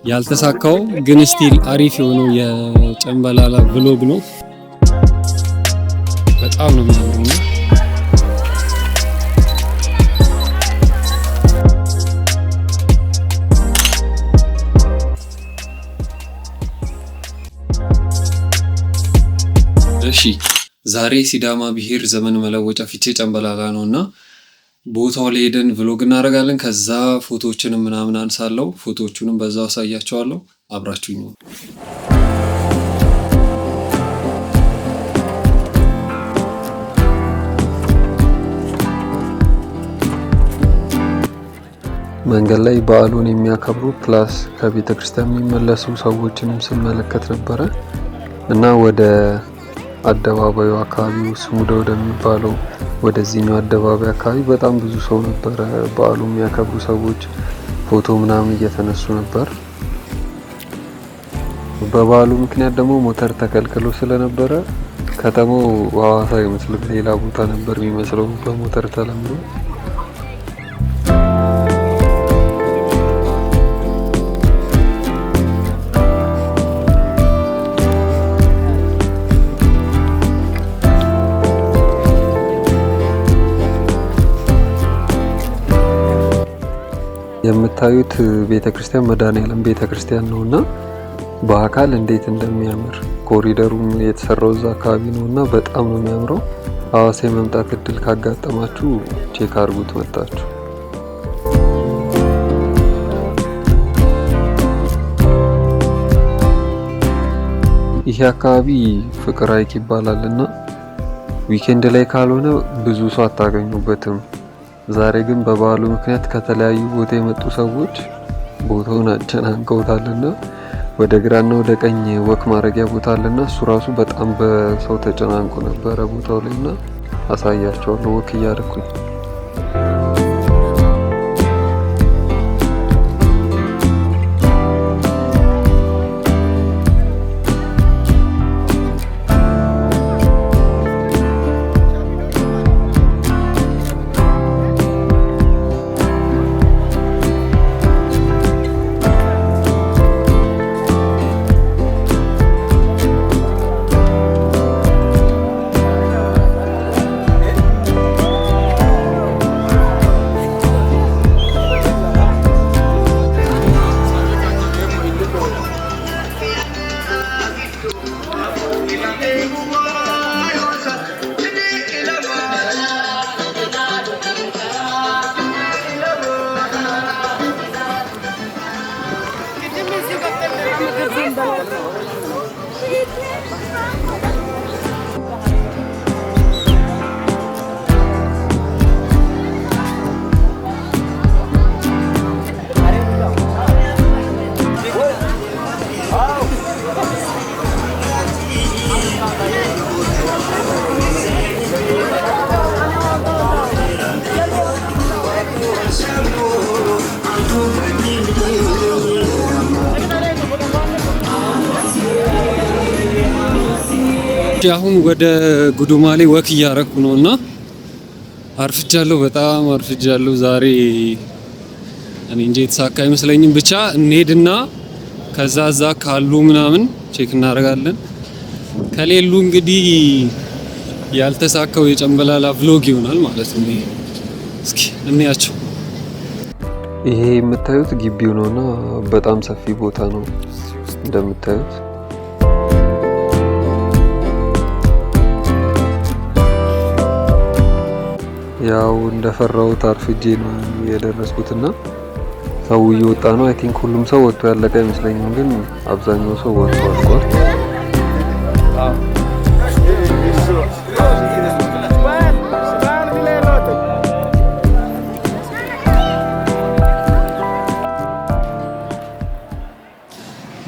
ያልተሳካው ግን still አሪፍ የሆነው የጨምበላላ vlog ነው። በጣም ነው የሚያምረው። እሺ፣ ዛሬ ሲዳማ ብሔር ዘመን መለወጫ ፊቼ ጨምበላላ ነው እና ቦታው ላይ ሄደን vlog እናደርጋለን። ከዛ ፎቶዎችንም ምናምን አንሳለው። ፎቶዎቹንም በዛው አሳያቸዋለሁ። አብራችሁኝ ነው። መንገድ ላይ በዓሉን የሚያከብሩ plus ከቤተ ክርስቲያን የሚመለሱ ሰዎችንም ስመለከት ነበረ እና ወደ አደባባዩ አካባቢ ስሙዳ ወደሚባለው ወደዚህኛው አደባባይ አካባቢ በጣም ብዙ ሰው ነበረ። በዓሉ የሚያከብሩ ሰዎች ፎቶ ምናምን እየተነሱ ነበር። በበዓሉ ምክንያት ደግሞ ሞተር ተከልክሎ ስለነበረ ከተማው ሐዋሳ አይመስልም፣ ሌላ ቦታ ነበር የሚመስለው በሞተር ተለምዶ። የምታዩት ቤተክርስቲያን መድኃኔዓለም ቤተክርስቲያን ነው እና በአካል እንዴት እንደሚያምር፣ ኮሪደሩም የተሰራው እዛ አካባቢ ነው እና በጣም ነው የሚያምረው። ሐዋሳ የመምጣት እድል ካጋጠማችሁ check አድርጉት መጣችሁ። ይሄ አካባቢ ፍቅር ሐይቅ ይባላል እና weekend ላይ ካልሆነ ብዙ ሰው አታገኙበትም። ዛሬ ግን በበዓሉ ምክንያት ከተለያዩ ቦታ የመጡ ሰዎች ቦታውን አጨናንቀውታልና ወደ ግራና ወደ ቀኝ walk ማድረጊያ ቦታ አለና እሱ ራሱ በጣም በሰው ተጨናንቆ ነበረ ቦታው ላይ እና አሳያቸዋለሁ walk እያደረኩኝ። አሁን ወደ ጉዱማሌ walk እያረኩ ነው እና አርፍጃለሁ፣ በጣም አርፍጃለሁ። ዛሬ እኔ እንጂ የተሳካ አይመስለኝም። ብቻ እንሄድና ከዛ እዛ ካሉ ምናምን check እናደርጋለን። ከሌሉ እንግዲህ ያልተሳካው የጨምበላላ vlog ይሆናል ማለት ነው። እስኪ እንያቸው። ይሄ የምታዩት ግቢው ነውና በጣም ሰፊ ቦታ ነው እንደምታዩት። ያው እንደፈራሁት አርፍጄ ነው የደረስኩትና ሰው እየወጣ ነው። I think ሁሉም ሰው ወጥቶ ያለቀ አይመስለኝም፣ ግን አብዛኛው ሰው ወጥቶ አልቋል።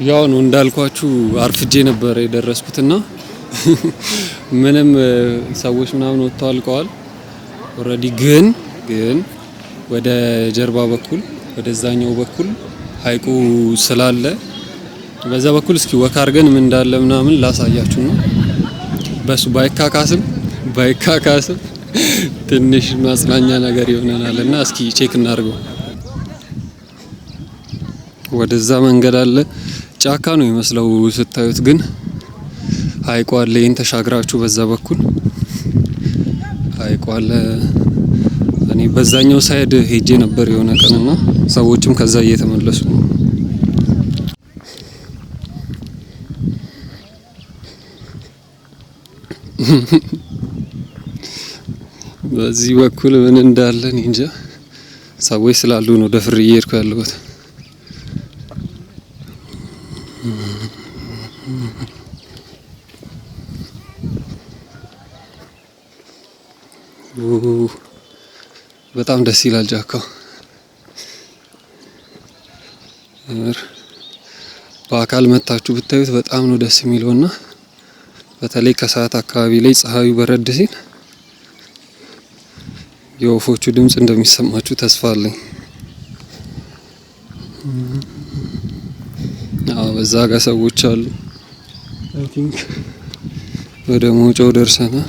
ያው ነው እንዳልኳችሁ አርፍጄ ነበረ የደረስኩትና ምንም ሰዎች ምናምን ወጥተው አልቀዋል already። ግን ወደ ጀርባ በኩል ወደዛኛው በኩል ሀይቁ ስላለ በዛ በኩል እስኪ walk አድርገን ምን እንዳለ ምናምን ላሳያችሁ ነው። በሱ ባይካካስም ባይካካስም ትንሽ ማጽናኛ ነገር ይሆነናል እና እስኪ check እናድርገው። ወደዛ መንገድ አለ። ጫካ ነው የሚመስለው ስታዩት፣ ግን ሀይቁ አለ። ይህን ተሻግራችሁ በዛ በኩል ሀይቁ አለ። እኔ በዛኛው side ሄጄ ነበር የሆነ ቀንና ሰዎችም ከዛ እየተመለሱ ነው። በዚህ በኩል ምን እንዳለ እኔ እንጃ። ሰዎች ስላሉ ነው ደፍሬ እየሄድኩ ያለሁት። በጣም ደስ ይላል ጫካው። የምር በአካል መታችሁ ብታዩት በጣም ነው ደስ የሚለውና በተለይ ከሰዓት አካባቢ ላይ ፀሐዩ በረድ ሲል የወፎቹ ድምጽ እንደሚሰማችሁ ተስፋ አለኝ። አዎ፣ በዛ ጋር ሰዎች አሉ። I think ወደ መውጫው ደርሰናል።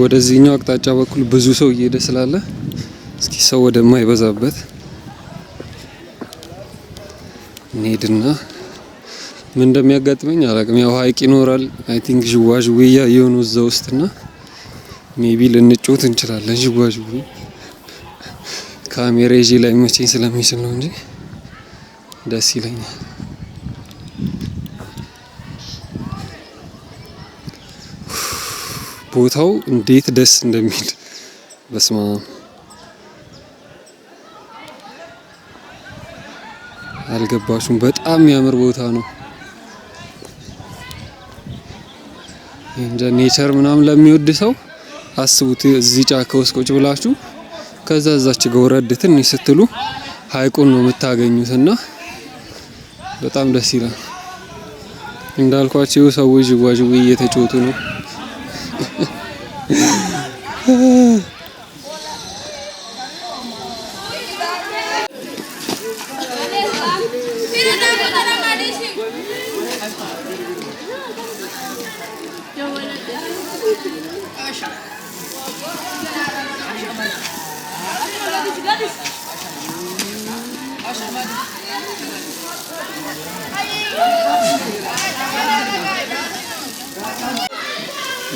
ወደዚህኛው አቅጣጫ በኩል ብዙ ሰው እየሄደ ስላለ እስኪ ሰው ወደማይበዛበት እንሄድና ምን እንደሚያጋጥመኝ አላውቅም። ያው ሀይቅ ይኖራል። I think ዥዋዥዌ እያየሁ ነው እዛ ውስጥና maybe ልንጫወት እንችላለን። ዥዋዥዌ ካሜራ ይዤ ላይ መቼኝ ስለሚችል ነው እንጂ ደስ ይለኛል። ቦታው እንዴት ደስ እንደሚል በስማም፣ አልገባችሁም? በጣም የሚያምር ቦታ ነው። እንጃ፣ nature ምናምን ለሚወድ ሰው አስቡት። እዚህ ጫካ ውስጥ ቁጭ ብላችሁ ከዛ እዛች ጋ ወረድ ትንሽ ስትሉ ሀይቁን ነው የምታገኙት እና በጣም ደስ ይላል። እንዳልኳቸው ሰዎች ዥዋዥዌ እየተጫወቱ ነው።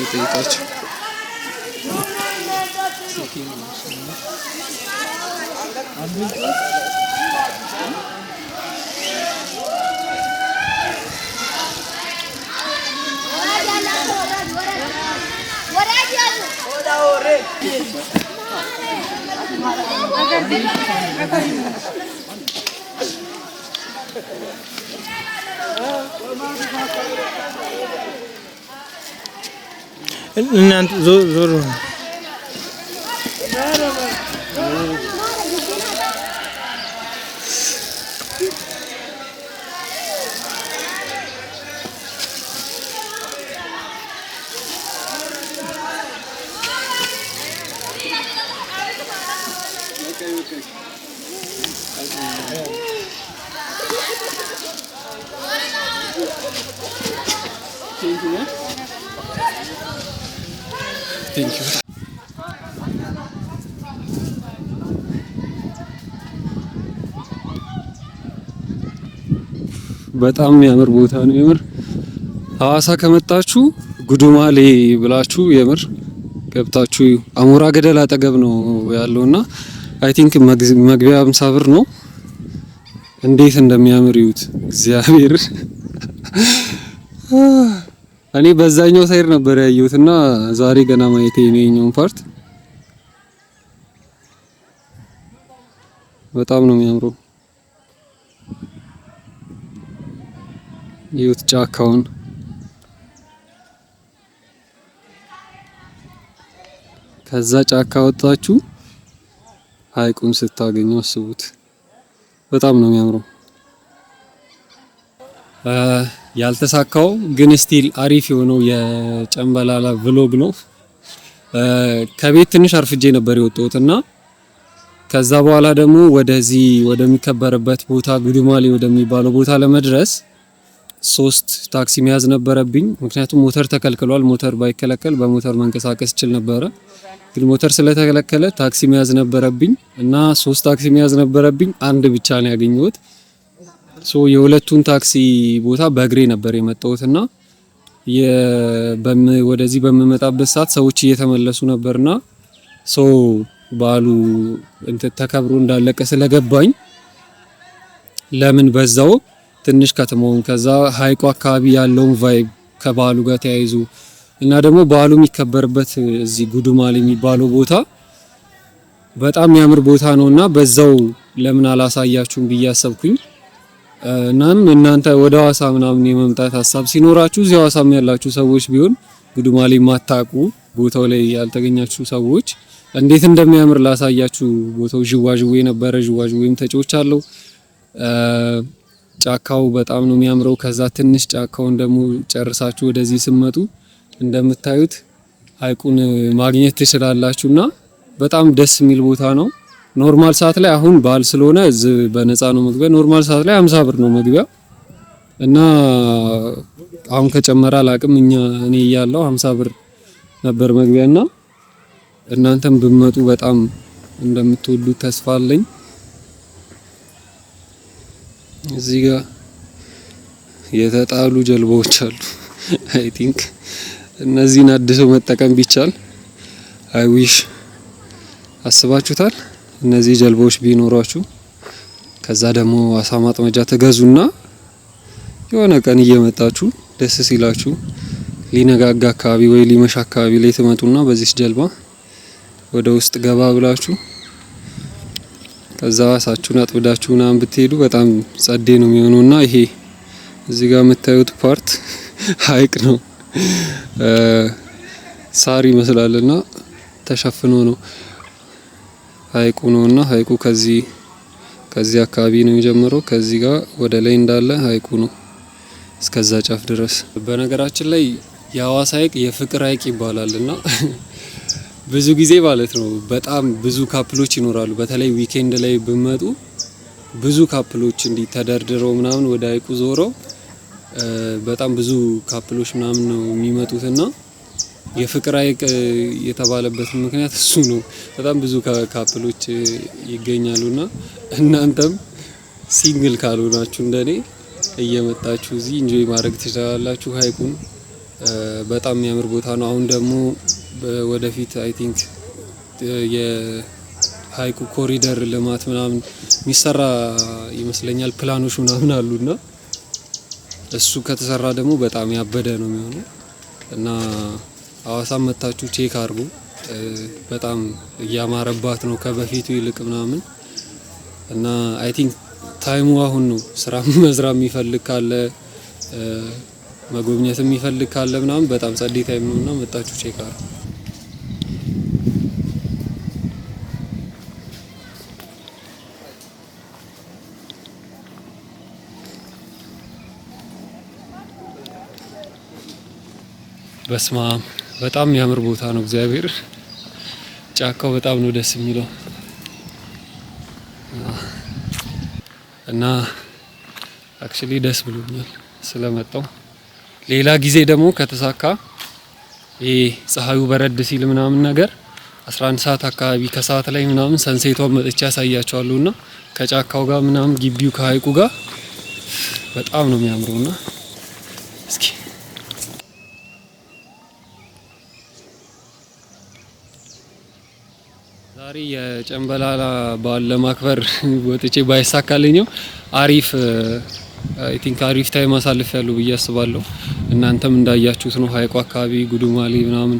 ይጠይቃቸው። እናንተ ዞር። Thank you. በጣም የሚያምር ቦታ ነው የምር። ሐዋሳ ከመጣችሁ ጉዱማሌ ብላችሁ የምር ገብታችሁ፣ አሞራ ገደል አጠገብ ነው ያለውና I think መግቢያ 50 ብር ነው። እንዴት እንደሚያምር ይዩት እግዚአብሔር። እኔ በዛኛው side ነበር ያየሁትና ዛሬ ገና ማየቴ ነው የኛውን part። በጣም ነው የሚያምረው። ይዩት ጫካውን። ከዛ ጫካ ወጣችሁ ሀይቁን ስታገኙ አስቡት። በጣም ነው የሚያምረው። ያልተሳካው ግን still አሪፍ የሆነው የጨምበላላ vlog ነው። ከቤት ትንሽ አርፍጄ ነበር የወጣሁት እና ከዛ በኋላ ደግሞ ወደዚህ ወደሚከበርበት ቦታ፣ ጉዱማሌ ወደሚባለው ቦታ ለመድረስ ሶስት ታክሲ መያዝ ነበረብኝ። ምክንያቱም ሞተር ተከልክሏል። ሞተር ባይከለከል በሞተር መንቀሳቀስ እችል ነበረ። ግን ሞተር ስለተከለከለ ታክሲ መያዝ ነበረብኝ እና ሶስት ታክሲ መያዝ ነበረብኝ። አንድ ብቻ ነው ያገኘሁት። So የሁለቱን ታክሲ ቦታ በእግሬ ነበር የመጣሁት እና ወደዚህ በምመጣበት ሰዓት ሰዎች እየተመለሱ ነበርና so በዓሉ እንትን ተከብሮ እንዳለቀ ስለገባኝ ለምን በዛው ትንሽ ከተማውን፣ ከዛ ሀይቁ አካባቢ ያለውን vibe ከበዓሉ ጋር ተያይዞ እና ደግሞ በዓሉ የሚከበርበት እዚህ ጉዱማል የሚባለው ቦታ በጣም የሚያምር ቦታ ነውና በዛው ለምን አላሳያችሁም ብዬ አሰብኩኝ። እናም እናንተ ወደ ሐዋሳ ምናምን የመምጣት ሀሳብ ሲኖራችሁ፣ እዚህ ሐዋሳም ያላችሁ ሰዎች ቢሆን፣ ጉዱማሌ ማታቁ፣ ቦታው ላይ ያልተገኛችሁ ሰዎች እንዴት እንደሚያምር ላሳያችሁ። ቦታው ዥዋዥዌ ነበረ፣ ዥዋዥዌም ተጫውቻለሁ። ጫካው በጣም ነው የሚያምረው። ከዛ ትንሽ ጫካውን ደግሞ ጨርሳችሁ ወደዚህ ስትመጡ እንደምታዩት ሀይቁን ማግኘት ትችላላችሁና በጣም ደስ የሚል ቦታ ነው። Normal ሰዓት ላይ፣ አሁን በዓል ስለሆነ እዚህ በነፃ ነው መግቢያ። Normal ሰዓት ላይ 50 ብር ነው መግቢያ እና አሁን ከጨመረ አላቅም። እኔ እያለሁ 50 ብር ነበር መግቢያና እናንተም ብትመጡ በጣም እንደምትወዱት ተስፋ አለኝ። እዚህ ጋር የተጣሉ ጀልባዎች አሉ። I think እነዚህን አድሰው መጠቀም ቢቻል፣ I wish። አስባችሁታል? እነዚህ ጀልባዎች ቢኖሯችሁ፣ ከዛ ደግሞ አሳ ማጥመጃ ትገዙና የሆነ ቀን እየመጣችሁ ደስ ሲላችሁ ሊነጋጋ አካባቢ ወይ ሊመሽ አካባቢ ላይ ትመጡና በዚህ ጀልባ ወደ ውስጥ ገባ ብላችሁ ከዛ አሳችሁን አጥምዳችሁ ምናምን ብትሄዱ በጣም ጸዴ ነው የሚሆነውና ይሄ እዚህ ጋር የምታዩት part ሀይቅ ነው። ሳር ይመስላልና ተሸፍኖ ነው፣ ሀይቁ ነውና ሀይቁ ከዚህ ከዚህ አካባቢ ነው የሚጀምረው። ከዚህ ጋር ወደ ላይ እንዳለ ሀይቁ ነው እስከዛ ጫፍ ድረስ። በነገራችን ላይ የሀዋሳ ሀይቅ የፍቅር ሀይቅ ይባላል እና ብዙ ጊዜ ማለት ነው በጣም ብዙ couple ኦች ይኖራሉ። በተለይ weekend ላይ ብትመጡ ብዙ couple ኦች እንዲህ ተደርድረው ምናምን ወደ ሀይቁ ዞረው በጣም ብዙ couple ኦች ምናምን ነው የሚመጡትና የፍቅር ሀይቅ የተባለበት ምክንያት እሱ ነው። በጣም ብዙ couple ኦች ይገኛሉና እናንተም single ካልሆናችሁ እንደኔ እየመጣችሁ እዚህ enjoy ማድረግ ትችላላችሁ። ሀይቁን በጣም የሚያምር ቦታ ነው። አሁን ደግሞ ወደፊት I think የሀይቁ ኮሪደር ልማት ምናምን የሚሰራ ይመስለኛል። ፕላኖች ምናምን አሉና እሱ ከተሰራ ደግሞ በጣም ያበደ ነው የሚሆነው እና ሀዋሳም መታችሁ check አድርጉ። በጣም እያማረባት ነው ከበፊቱ ይልቅ ምናምን እና I think time ኡ አሁን ነው። ስራ መስራት የሚፈልግ ካለ፣ መጎብኘት የሚፈልግ ካለ ምናምን በጣም ጸዴ time ነው እና መጣችሁ check አድርጉ። በስማም፣ በጣም የሚያምር ቦታ ነው። እግዚአብሔር፣ ጫካው በጣም ነው ደስ የሚለው እና actually ደስ ብሎኛል ስለመጣው። ሌላ ጊዜ ደግሞ ከተሳካ ይሄ ፀሐዩ በረድ ሲል ምናምን ነገር 11 ሰዓት አካባቢ ከሰዓት ላይ ምናምን sunset ኧን መጥቼ ያሳያችኋለሁ እና ከጫካው ጋር ምናምን ግቢው ከሀይቁ ጋር በጣም ነው የሚያምረውና እስኪ ዛሬ የጨምበላላ በዓል ለማክበር ወጥቼ ባይሳካልኝም አሪፍ፣ I think አሪፍ time አሳልፌያለሁ ብዬ አስባለሁ። እናንተም እንዳያችሁት ነው፣ ሀይቁ አካባቢ ጉዱማሌ ምናምን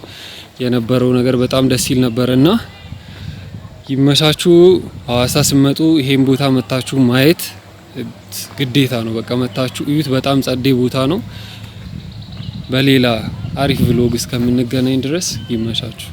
የነበረው ነገር በጣም ደስ ይል ነበር እና ይመቻችሁ። ሀዋሳ ስትመጡ ይሄን ቦታ መታችሁ ማየት ግዴታ ነው። በቃ መታችሁ እዩት። በጣም ጸዴ ቦታ ነው። በሌላ አሪፍ vlog እስከምንገናኝ ድረስ ይመቻችሁ።